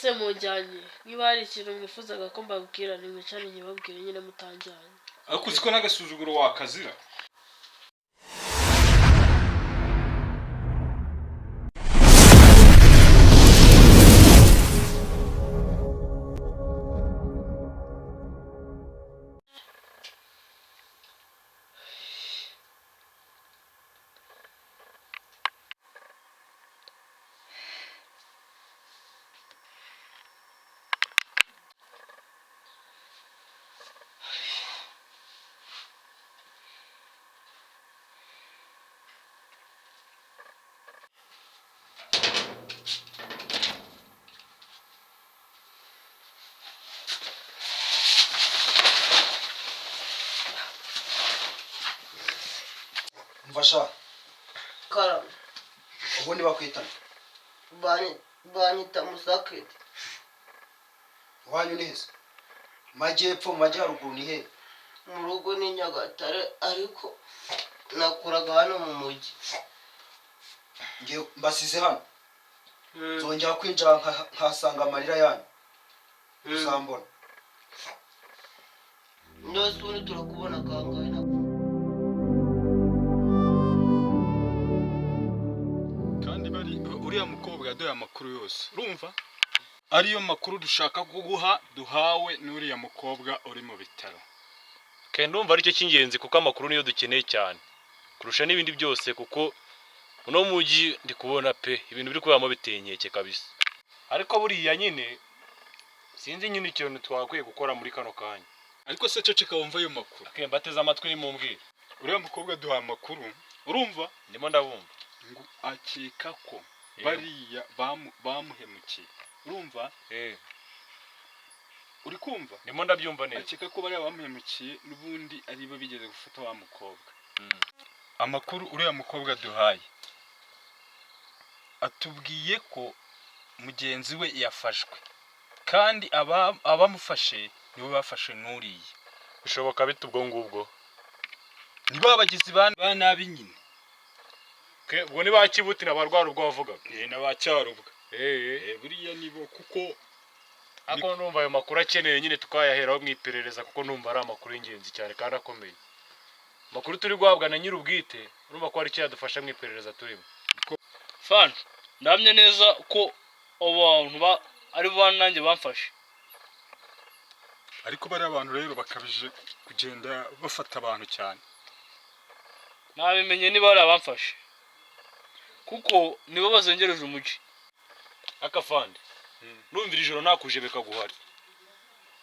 Se mujyanye, niba hari ikintu mwifuzaga ko mbabwira, nimwicare nyibabwire nyine mutanjyanye. Ariko uzi ko n'agasuzuguro wakazira. Mfasha. Karame. Ubundi bakwitana? Banyita Musaketi. Iwanyu ni heza, majyepfo, mu majyaruguru, ni he? Mu rugo ni Nyagatare, ariko nakuraga hano mu mujyi. Ngiye mbasize hano, nzongera kwinjira nkahasanga amarira yanyu, uzambona. Ndose ubundi turakubona kangahe? Kandi bari uriya mukobwa yaduhaye amakuru yose, urumva ariyo makuru dushaka kuguha, duhawe n'uriya mukobwa uri mu bitaro. Kandi ndumva aricyo cy'ingenzi, kuko amakuru niyo dukeneye cyane kurusha n'ibindi byose, kuko uno mujyi ndi kubona pe ibintu biri kuberamo biteye inkeke kabisa. Ariko buriya nyine sinzi nyine ikintu twakwiye gukora muri kano kanya. Ariko se ceceka wumva ayo makuru. Okay, mbateze amatwi, nimumbwire. Uriya mukobwa aduhaye amakuru, urumva? Ndimo ndabumva. Ngo akeka ko bariya bamuhemukiye, urumva? Uri kumva? Ndimo ndabyumva neza. Akeka ko bariya bamuhemukiye n'ubundi aribo bigeze gufata wa mukobwa. Amakuru uriya mukobwa aduhaye, atubwiye ko mugenzi we yafashwe, kandi abamufashe nibo bafashe n'uriya. Bishoboka bite ubwo ngubwo? Nibo abagizi ba nabi nyine. Okay, ubwo ni ba Kibuti na ba Rwarubwo wavugaga? Na ba Cyarubwa. Buriya nibo kuko. Ariko numva ayo makuru akeneye nyine tukayaheraho mu iperereza, kuko numva ari amakuru y'ingenzi cyane kandi akomeye. Amakuru turi guhabwa na nyir'ubwite, urumva ko hari icyo yadufasha mu iperereza turimo. Fana, ndahamya neza ko abo bantu ari bo nanjye bamfashe. Ariko bariya abantu rero bakabije kugenda bafata abantu cyane. Nabimenye niba ari abamfashe, kuko nibo bazengereje umujyi. Akafande, numva iri joro nta kujebeka guhari.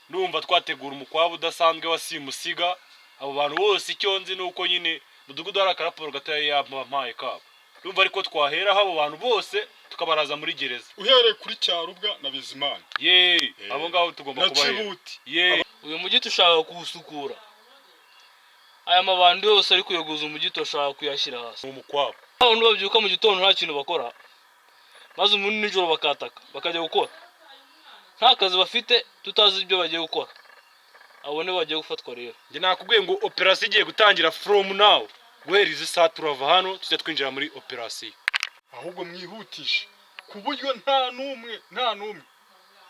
Ndumva twategura umukwabu udasanzwe wa simusiga abo bantu bose. Icyo nzi ni uko nyine mudugudu hari akaraporo gatoya yampaye kabo. Ndumva ariko twaheraho abo bantu bose tukabaraza muri gereza. Uhereye kuri Cyarubwa na Bizimana. Ye, abo ngabo tugomba na kubahera. Kibuti. Ye. Uyu mujyi dushaka kuwusukura. Aya mabandi yose ari kuyogoza umujyi turashaka kuyashyira hasi. Ni umukwabu. Abantu babyuka mu gitondo nta kintu bakora, maze ubundi nijoro bakataka bakajya gukora nta kazi bafite, tutazi ibyo bagiye gukora. Abo nibo bagiye gufatwa rero. Njye nakubwiye ngo operasiyo igiye gutangira from now. Guhera izi saa turava hano tujya twinjira muri operasiyo. Ahubwo mwihutishe ku buryo nta n'umwe, nta n'umwe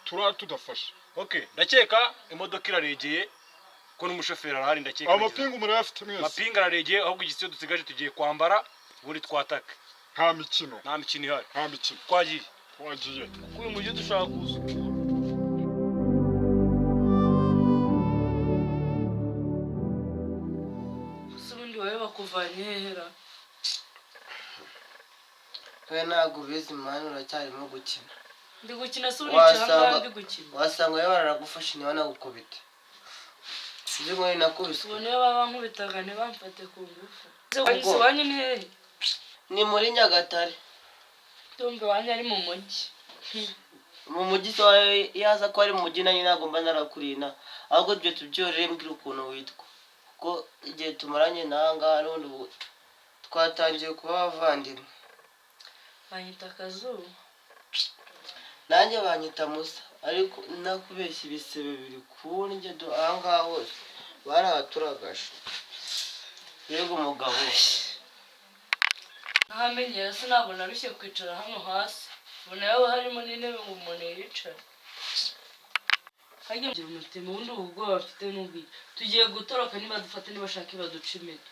turara tudafashe. Okay, ndakeka imodoka iraregeye, ko n'umushoferi arahari, ndakeka. Amapingu murayafite mwese? Amapingu araregeye. Ahubwo igisiyo dusigaje, tugiye kwambara ubundi twatake. Nta mikino. Nta mikino ihari. Nta mikino. Twagiye. Twagiye. Kuko uyu mujyi dushaka kuwusukura. Ese ubundi wowe bakuvanye hehera? We ntabwo ubizi man, uracyarimo gukina. Ndi gukina se? Ubu nicaye ahangaha ndi gukina? Wasanga we bararagufashe ntibanagukubite, uzi ngo nakubiswe. Ubu niyo baba nkubitaga ntibamfate ku ngufu. Ubwo- Iwanyu ni hehe? Ni muri Nyagatare. Ndumva iwanyu ari mu mujyi. Mu mujyi se? Yaza ko ari mu mujyi, nanjye ntabwo mba narakurina. Ahubwo ibyo tubyorere, mbwira ukuntu witwa, kuko igihe tumaranye n'aha ngaha n'ubundi ubu twatangiye kuba abavandimwe. Banyita Akazuba. Nanjye banyita Musa, ariko nakubeshya ibisebe biri kundya do aha ngaha hose barahaturagaje. Mbega umugabo! Ntahamenyera se, ntabwo narushye kwicara hano hasi. Ubona yaba harimo n'intebe ngo umuntu yicare. Harya ngira umutima ubundi ubu bwoba bafite n'ubwiye tugiye gutoroka, niba dufate nibashaka baduca imitwe.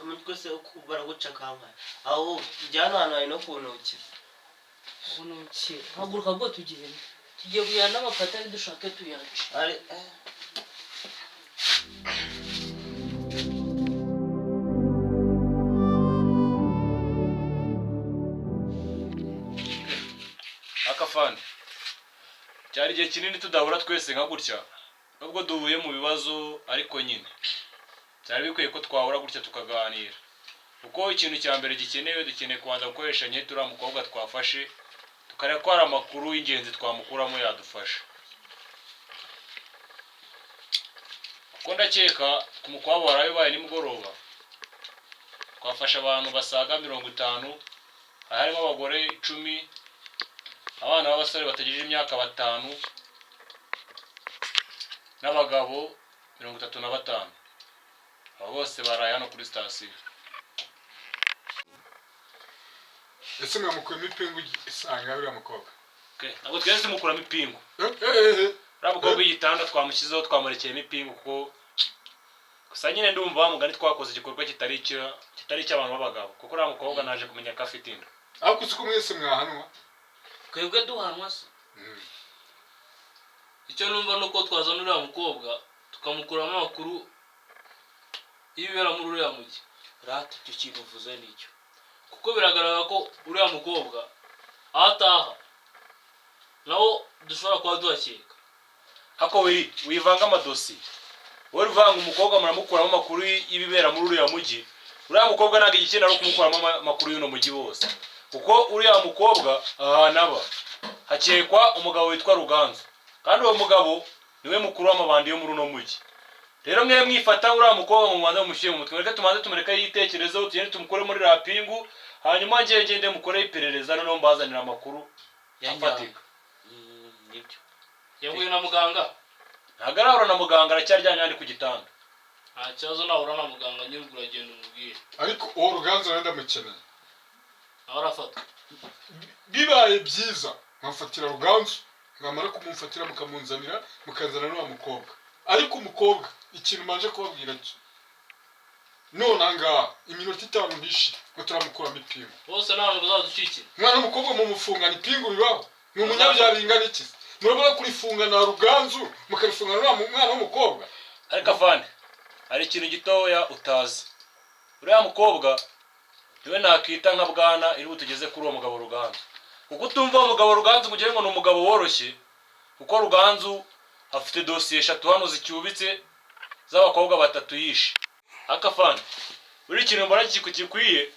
Umutwe se uko baraguca kangahe? Aho tujya hano hantu hari no kuntukira. Ubunuki, haguruka bwo tugende, tugiye kujyana n'amapata, dushake tuyace. Ari Akafande, cyari igihe kinini tudahura twese nka gutya, nubwo duhuye mu bibazo, ariko nyine byari bikwiye ko twahura gutya tukaganira, kuko ikintu cya mbere gikenewe, dukeneye kubanza gukoresha nyete uriya mukobwa twafashe, tukareba ko hari amakuru y'ingenzi twamukuramo yadufasha, kuko ndakeka ku mukwabo waraye ubaye nimugoroba twafashe abantu basaga 50, harimo abagore 10, abana b'abasore batagejeje imyaka 5, n'abagabo 35. Abo bose baraye hano kuri sitasiyo. Ese mwamukuyemo ipingu isanga uriya mukobwa? Okay, ntabwo twese tumukuramo ipingu. Eh, eh, eh. Uriya mukobwa w'igitanda twamushyizeho, twamurekeyemo ipingu, kuko gusa nyine ndumva wa mugani twakoze igikorwa kitari icy'abantu b'abagabo, kuko uriya mukobwa naje kumenya ko afite inda. Ariko uzi ko mwese mwahanwa? Twebwe duhanwa se? Icyo numva ni uko twazana uriya mukobwa tukamukuramo amakuru y'ibibera muri uriya mujyi. Rata, icyo kintu uvuze nicyo. Kuko biragaragara ko uriya mukobwa aho ataha naho dushobora kuba duhakeka. Hako wiri wivanga amadosiye, wowe uvanga umukobwa muramukuramo amakuru y'ibibera muri uriya mujyi. Uriya mukobwa ntabwo igikina ari ukumukuramo amakuru y'uno mujyi wose, kuko uriya mukobwa ahantu aba hakekwa umugabo witwa Ruganzu, kandi uwo mugabo niwe mukuru w'amabandi yo muri uno mujyi. Rero mwe mwifata uriya mukobwa ngo mubanze mumushyire mu mutwe, mureke tubanze tumureke yitekerezeho, tugende tumukure muri rapingu, hanyuma njyewe ngende mukore iperereza, noneho mbazanire amakuru afatika. Nibyo. Yahuye na muganga? Ntabwo arahura na muganga, aracyaryamye handi ku gitanda. Nta kibazo, nahura na muganga nyine ubwo uragenda umubwire. Ariko uwo Ruganzu nawe ndamukeneye. Nawe arafatwa. Bibaye byiza nkamfatira Ruganzu, mwamara kumumfatira mukamunzanira, mukazana n'uwa mukobwa. Ariko umukobwa, ikintu mbanje kubabwira cyo none ahangaha iminota 5 ntishire ngo turamukuramo ipingu. Bose nta hantu bazaducikira. Umwana w'umukobwa mumufungana ipingu bibaho? Ni umunyabyaha bingana iki? Murabona kurifunga na Ruganzu, mukarifunga n'uriya mwana w'umukobwa. Ariko afande, hari ikintu gitoya utazi. Uriya mukobwa niwe nakita nka bwana iri butugeze kuri uwo mugabo Ruganzu, kuko utumva uwo mugabo Ruganzu ngo ugire ngo ni umugabo woroshye, kuko Ruganzu afite dosiye 3 hano zicyubitse z'abakobwa 3 yishe. Ariko afande, buri kintu mbona gikwiye,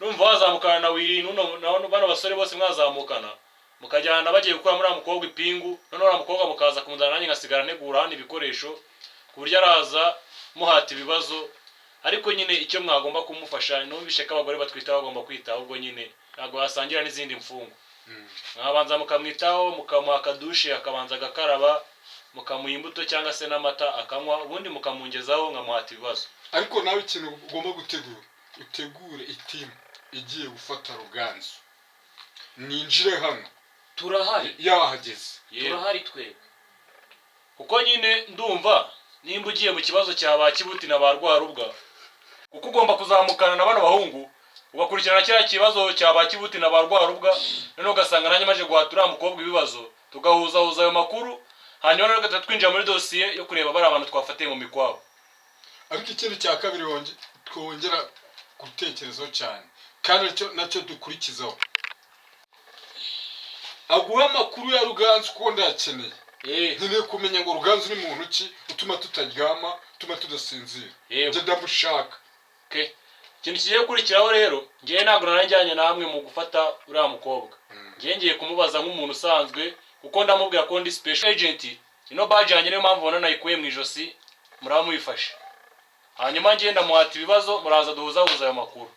numva wazamukana na Wiri nuno na bano basore bose, mwazamukana mukajyana bagiye gukura muri uriya mukobwa ipingu, noneho uriya mukobwa mukaza kumuzana, nanjye ngasigara ntegura hano ibikoresho ku buryo araza muhata ibibazo. Ariko nyine icyo mwagomba kumufasha, numvishe ko abagore batwita bagomba kwitaho, ubwo nyine ntabwo basangira n'izindi mfungwa, mwabanza mukamwitaho, mukamuha akadushe akabanza agakaraba, mukamuha imbuto cyangwa se n'amata akanywa, ubundi mukamungezaho nkamuhata ibibazo. Ariko nawe ikintu ugomba gutegura, utegure itimu igiye gufata Ruganzu, ninjire hano. Turahari. Yahageze. Yewe. Turahari twebwe. Kuko nyine ndumva nimba ugiye mu kibazo cya ba Kibuti na ba Rwarubwa, kuko ugomba kuzamukana na bano bahungu ugakurikirana kiriya kibazo cya ba Kibuti na ba Rwarubwa, noneho ugasanga nanjye maje guhata uriya mukobwa ibibazo, tugahuzahuza ayo makuru, hanyuma noneho tugahita twinjira muri dosiye yo kureba bariya bantu twafatiye mu mikwabo. Ariko ikindi cya kabiri twongera gutekerezaho cyane, kandi nacyo dukurikizaho, aguha amakuru ya Ruganzu kuko ndayakeneye. Nkeneye kumenya ngo Ruganzu ni muntu ki utuma tutaryama, utuma tudasinzira. Yego. Njye ndamushaka. Okay. Ikintu kigiye gukurikiraho rero, ngewe ntabwo naranjyanye namwe mu gufata uriya mukobwa. Ngewe ngiye kumubaza nk'umuntu usanzwe, kuko ndamubwira ko ndi special agent. Ino badge yanjye niyo mpamvu ubona nayikuye mu ijosi, muraba muyifashe. Hanyuma ngewe ndamuhata ibibazo, muraza duhuzahuza ayo makuru.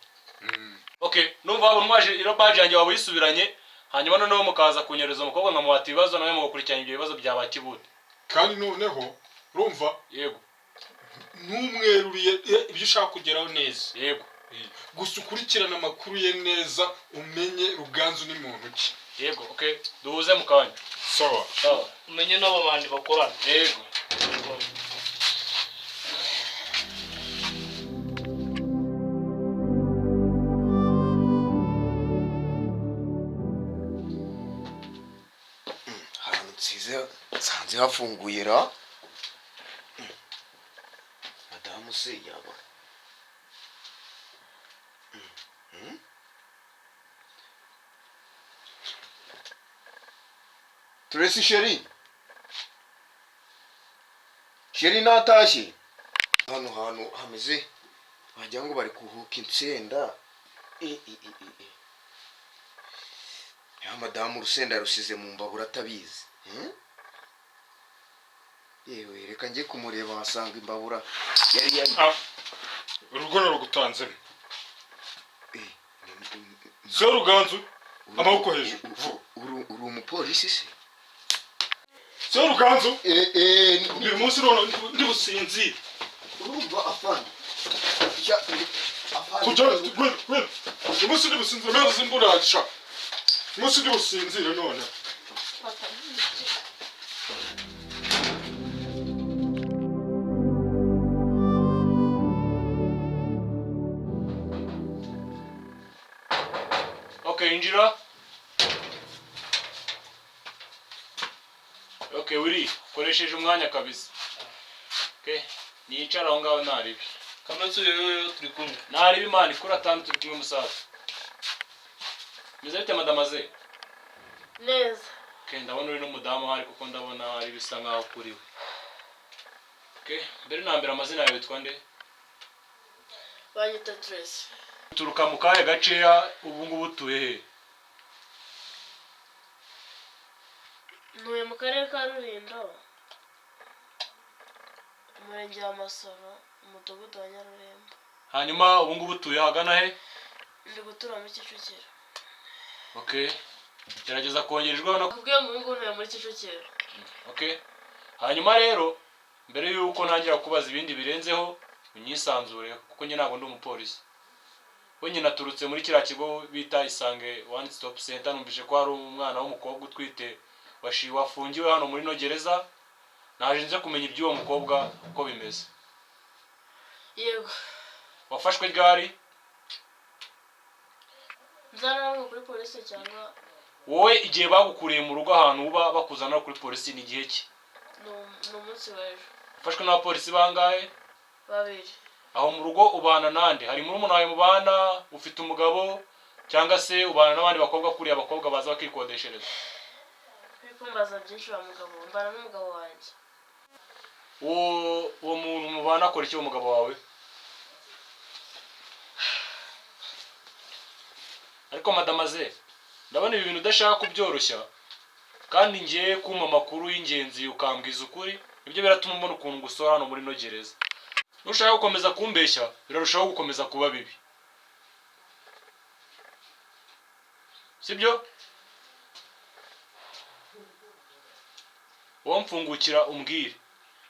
Okay, numva waba untwaje ino badge yanjye waba uyisubiranye, hanyuma noneho mukaza kunyereza umukobwa nkamuhata ibibazo, nawe mugakurikirana ibyo bibazo bya ba Kibuti. Kandi noneho urumva, Yego. ntumweruriye ibyo ushaka kugeraho neza. Yego. Gusa ukurikirane amakuru ye neza, umenye Ruganzu ni muntu ki. Yego, okay, duhuze mu kanya. Sawa. Sawa. Umenye n'abo bandi bakorana. Yego. Ahantu nsize nsanze hafunguye ra, madamu se yaba? Tracy, chérie, chérie, natashye. Hano hantu hameze wagira ngo bari kuhuka insenda. E, e, e, e, e. Ya madamu urusenda yarusize mu mbabura atabizi. Hmm? Yewe, reka njye kumureba, wasanga imbabura yari Ah, urugo narugutanzemo. Eh, Siyo Ruganzu, amaboko hejuru vuba. Uri umupolisi se? Siyo Ruganzu. Eh, eh. Uyu munsi none ndibusinzire. Urumva afande. Afande. Kujya gwena gwena, uyu munsi ndibusinzire, mezi imburagisha, uyu munsi ndibusinzire none. Okay, injira. Okay, wiri koresheje umwanya kabisa. Okay, niyicara aho ngaho ntaribi. Kametsu, yewe, turi kumwe. Ntaribi imana ikura atanu, turi kumwe musaza. Meze bite, madamaze? Neza. Okay, ndabona uri n'umudamu ahari, kuko ndabona hari bisa nkaho kuri we. Okay, mbere na mbere amazina yawe witwa nde? Banyita Tracy. Uturuka mu kahe gaceya? Ubu ngubu utuye he? Ntuye mu karere ka Rulindo, umurenge wa Masoro, umudugudu wa Nyarurembo. Hanyuma ubu ngubu utuye ahagana he? Ndi gutura muri Kicukiro. Okay, gerageza kongera ijwi hano. Kubwiye ngo ubu ngubu ntuye muri Kicukiro. Okay, hanyuma rero mbere y'uko ntangira kubaza ibindi birenzeho, unyisanzure, kuko njye ntabwo ndi umupolisi. We nyina aturutse muri kiriya kigo bita Isange One Stop Center. Numvise ko hari umwana w'umukobwa utwite wafungiwe hano muri ino gereza. Naje nze kumenya iby'uwo mukobwa uko bimeze. Yego. Wafashwe ryari? Nzana kuri polisi cyangwa? Wowe igihe bagukuriye mu rugo ahantu uba bakuzana kuri polisi ni igihe ki? Ni umunsi w'ejo. Wafashwe n'abapolisi bangahe? Babiri. Aho mu rugo ubana nande? Hari murumuna wawe mubana? Ufite umugabo cyangwa se ubana n'abandi bakobwa kuriya abakobwa baza bakikodeshereza? Uri kumbaza byinshi wa mugabo, mbana n'umugabo wanjye. Uwo muntu mubana akora iki, uwo mugabo wawe? Ariko madamaze, ndabona ibi bintu udashaka kubyoroshya, kandi ngiye kumpa amakuru y'ingenzi ukambwiza ukuri, nibyo biratuma mbona ukuntu ngusora hano muri ino gereza. Nushaka gukomeza kumbeshya, birarushaho gukomeza kuba bibi, sibyo? Wowe mfungukira umbwire,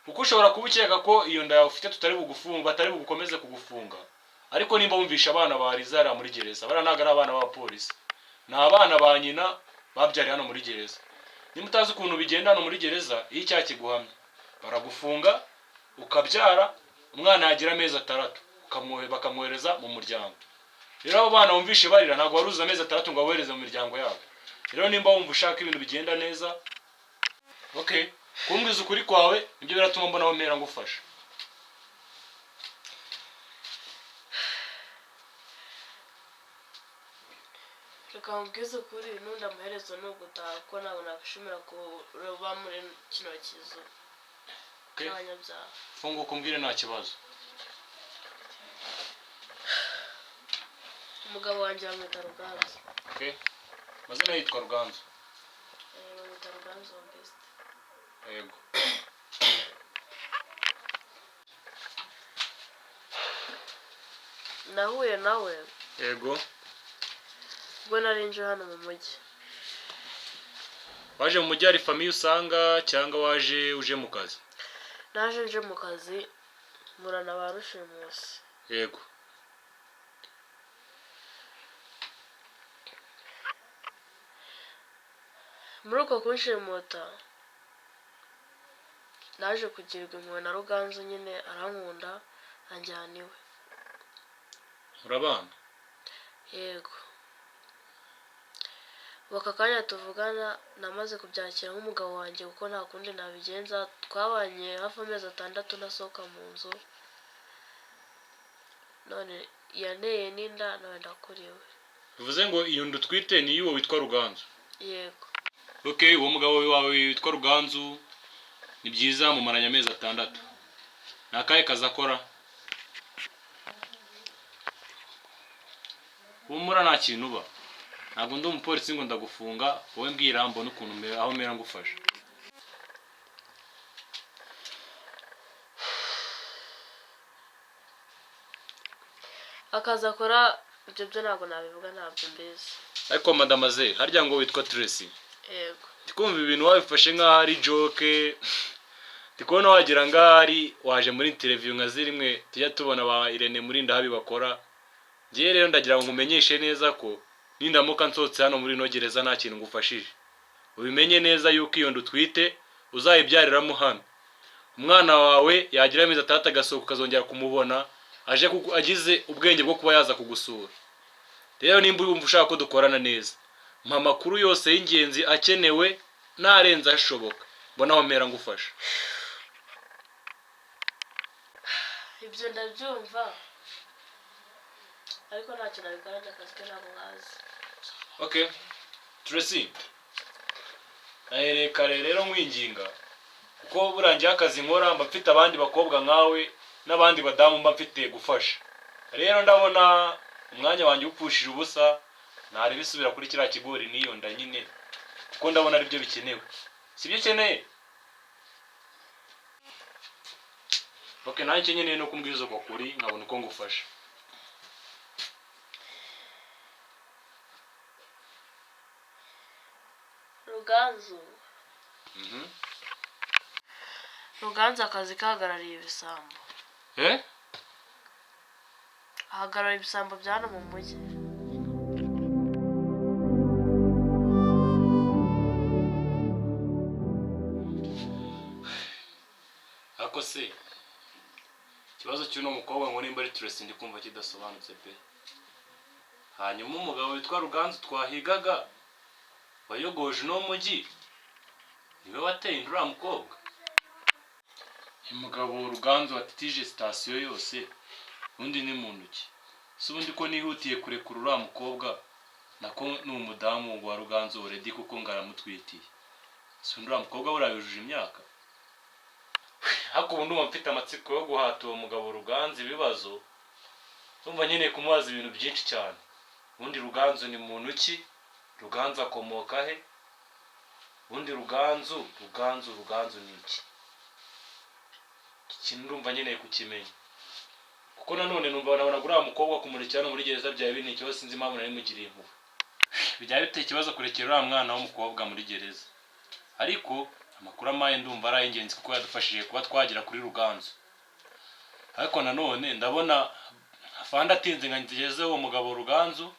kuko ushobora kuba ukeka ko iyo nda yawe ufite tutari bugufunga, batari bugukomeze kugufunga. Ariko nimba wumvisha abana barize hariya muri gereza, bariya ntabwo ari abana b'abapolisi, ni abana ba nyina babyariye hano muri gereza. Nimba utazi ukuntu bigenda hano muri gereza, iyo icyaha kiguhamye baragufunga, ukabyara umwana, yagira amezi 6 bakamwohereza mu muryango. Rero abo bana wumvishe barira ntabwo waruzuza amezi 6 ngo abohereze mu miryango yabo. Rero nimba wumva ushaka ibintu bigenda neza, okay, kumbwiza ukuri kwawe nibyo biratuma mbona aho mpera ngufasha. Reka mubwize ukuri, n'undi amaherezo ni ugutaha, kuko ntabwo nakwishimira kuba muri kino kizu Okay. cy'abanyabyaha. Funguka umbwire, nta kibazo. Umugabo wanjye bamwita Ruganzu. Okay, amazina yitwa Ruganzu? Eh, bamwita Ruganzu wa Best. Yego. Nahuye nawe Yego. ubwo nari nje hano mu mujyi. Waje mu mujyi hari famille usanga cyangwa waje uje mu kazi? Naje nje mu kazi, mpura na ba rushimusi. Yego. Muri uko kunshimuta naje kugirirwa impuhwe na Ruganzu nyine, arankunda anjyana iwe. Murabana? Yego. Ubu aka kanya tuvugana namaze kubyakira nk'umugabo wanjye, kuko nta kundi nabigenza. Twabanye hafi amezi 6 ntasohoka mu nzu, none yanteye n'inda, none ndakuriwe. Bivuze ngo iyo nda utwite ni iy'uwo witwa Ruganzu? Yego. Okay, uwo mugabo wawe witwa Ruganzu ni byiza, mumaranye amezi 6. Ni akahe kazi akora? Humura, nta kintu uba. Ntabwo ndi umupolisi ngo ndagufunga. Wowe mbwira mbone ukuntu aho mera ngufasha. Akazi akora, ibyo byo ntabwo nabivuga, ntabwo mbizi. Ariko madamaze, harya ngo witwa Tracy? Yego. Ndikumva ibintu wabifashe nk'aho ari joke. Ndikubona wagira nk'aho ari waje muri interview nka zirimwe tujya tubona ba Irene muri ndahabi bakora. Ngewe rero ndagira ngo nkumenyeshe neza ko nindamuka nsohotse hano muri ino gereza nta kintu ngufashije, ubimenye neza yuko iyo nda utwite uzayibyariramo hano. Umwana wawe yagira amezi 6 agasohoka, ukazongera kumubona aje agize ubwenge bwo kuba yaza kugusura. Rero nimba wumva ushaka ko dukorana neza, mpa amakuru yose y'ingenzi akenewe n'arenze ashoboka, mbona aho mpera ngufasha. Ibyo ndabyumva, ariko ntacyo nabikora, njye akazi ke ntabwo nkazi. Okay, Tracy, nahereye kare rero nkwinginga, kuko burangiye akazi nkora mba mfite abandi bakobwa nkawe n'abandi badamu mba mfite gufasha. Rero ndabona umwanya wanjye upfushije ubusa, ntareba isubira kuri kiriya kigori n'iyo nda nyine, kuko ndabona aribyo bikenewe. Sibyo ukeneye? Okay, nanjye icyo nkeneye ni uko umbwiza uko kuri, nkabona uko ngufasha. Ruganzu. Ruganzu akazi kahagarariye ibisambo. Eh? Ahagarariye ibisambo bya hano mu mujyi. Ariko se ikibazo cy'uno mukobwa ngo nimba ari Tracy, ndi kumva kidasobanutse pe. Hanyuma umugabo witwa Ruganzu twahigaga wayogoje uno mujyi niwe wateye inda uriya mukobwa? Umugabo Ruganzu watitije sitasiyo yose ubundi ni muntu ki? Si ubundi ko nihutiye kurekura uriya mukobwa, nako ni umudamu wa Ruganzu already, kuko ngo aramutwitiye. Si undi uriya mukobwa buriya yujuje imyaka? Ariko ubu ndumva mfite amatsiko yo guhata uwo mugabo Ruganzu ibibazo. Ndumva nkeneye kumubaza ibintu byinshi cyane. Ubundi Ruganzu ni muntu ki? Ruganzu akomoka he? Ubundi Ruganzu, Ruganzu, Ruganzu ni iki? Iki kintu ndumva nkeneye kukimenya, kuko nanone numva nabona uriya mukobwa kumurekera hano muri gereza byaba biri ikibazo. Sinzi impamvu nari mugiriye impuhwe. Byaba biteye ikibazo kurekera uriya mwana w'umukobwa muri gereza, ariko amakuru amaye ndumva ari ay'ingenzi, kuko yadufashije kuba twagera kuri Ruganzu. Ariko nanone ndabona afande atinze ngo ngeze uwo mugabo Ruganzu,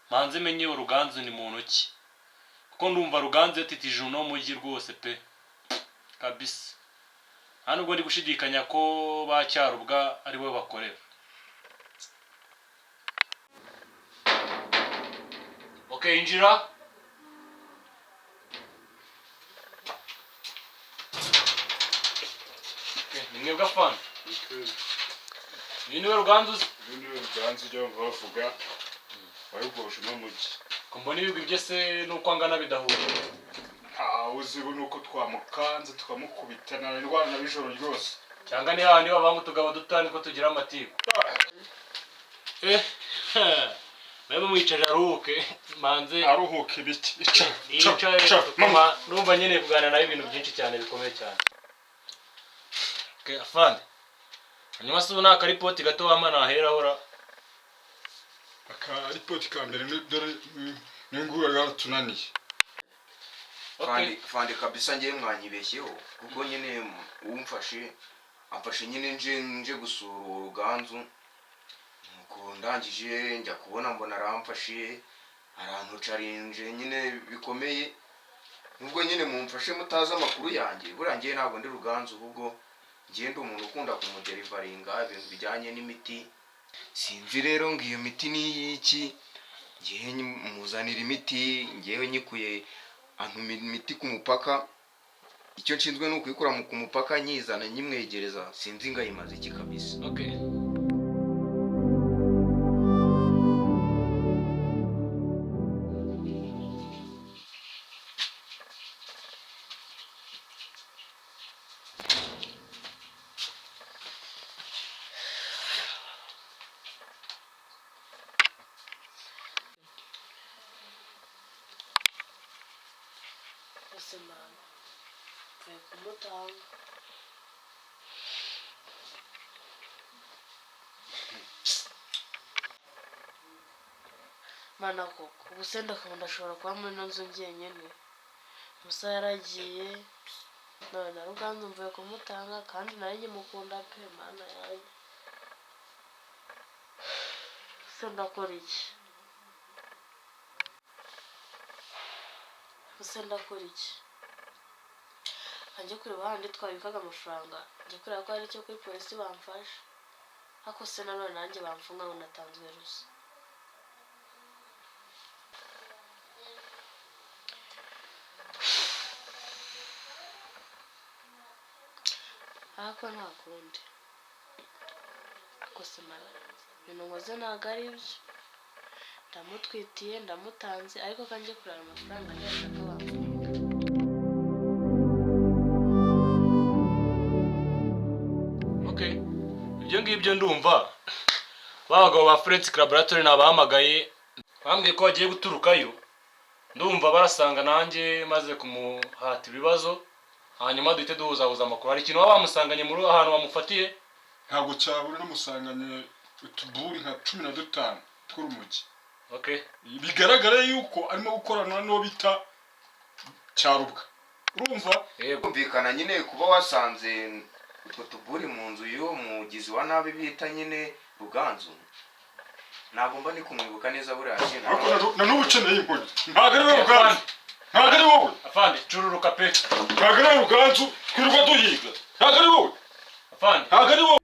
manze menye uwo Ruganzu ni muntu ki, kuko ndumva Ruganzu yatitije uno mujyi rwose pe, kabisa. Nta nubwo ndi gushidikanya ko ba Cyarubwa ari we bakorera. Okay, injira. Okay, ni mwebwe afande? Uyu niwe Ruganzu uzi? Uyu niwe Ruganzu ujya wumva bavuga wayogoje uno mujyi. Ko mbona ibigwi bye se n'uko angana bidahuye? Ntawe uzi nuko twamukanze tukamukubita na ndwara na bijoro ryose. Cyangwa ni hahandi babanga utugabo duto niko tugira amatiku. Nawe mwicaje aruhuke manze. Aruhuka ibiki? Icara. Yicaye. Icara, mama. Numva nkeneye kuganira nawe ibintu byinshi cyane bikomeye cyane. Okay, afande, hanyuma se ubu ni akaripoti gato wama naheraho ra? Akaripoti ka mbere dore ni nguyu yaratunaniye. Okay. Fande kabisa, ngewe mwanyibeshyeho, kuko nyine umfashe amfashe nyine nje gusura uwo Ruganzu, nuko ndangije njya kubona mbona aramfashe arantucarinje nyine bikomeye. Nubwo nyine mumfashe mutazi amakuru yanjye, buriya ngewe ntabwo ndi Ruganzu, ahubwo ngewe ndi umuntu ukunda kumuderivaringa ibintu bijyanye n'imiti. Sinzi rero ngo iyo miti ni iy'iki. Ngewe muzanira imiti, ngewe nyikuye antuma imiti ku mupaka. Icyo nshinzwe ni ukuyikura ku mupaka nyizana nyimwegereza. Sinzi ngo ayimaze iki kabisa. Okay. Ese mama, mvuye kumutanga. Mana koko, ubu se ndakaba ndashobora kuba muri ino nzu njyenyine? Musa yaragiye, none na Ruganzu mvuye kumutanga, kandi nari nkimukunda pe. Mana yanjye, se ndakora iki? Ese ndakora iki? Njye kureba handi twabikaga amafaranga, njye kureba ko hari icyo kuri polisi bamfasha. Ariko se nanone nanjye bamfunga ngo natanzwe ruswa? Ariko nta kundi. Ariko se mara, ibintu nkoze ntabwo ari byo. Ndamutwitiye, ndamutanze, ariko kanjye kureba amafaranga ntiyashaka bamfunga. Okay, ibyo ngibyo ndumva ba bagabo ba Forensic Laboratory nabahamagaye, bambwiye ko bagiye guturukayo. Ndumva barasanga nanjye maze kumuhata ibibazo, hanyuma duhite duhuzahuza amakuru. Hari ikintu baba bamusanganye muri ahantu bamufatiye? Ntabwo cyabura, namusanganye utuburi nka 15 tw'urumogi. Okay. Bigaragara yuko arimo gukorana n'uwo bita Cyarubwa, urumva? Yego. Kumvikana nyine kuba wasanze utwo tuburi mu nzu y'uwo mugizi wa nabi bita nyine Ruganzu, ntabwo mba ndi kumwibuka neza buriya kintu. Ariko na n'ubu ukeneye inkoni. Ntabwo ari wowe Ruganzu, ntabwo ari wowe. Afande, cururuka pe. Ntabwo ari wowe Ruganzu twirirwa duhiga, ntabwo ari wowe. Afande. Ntabwo ari wowe.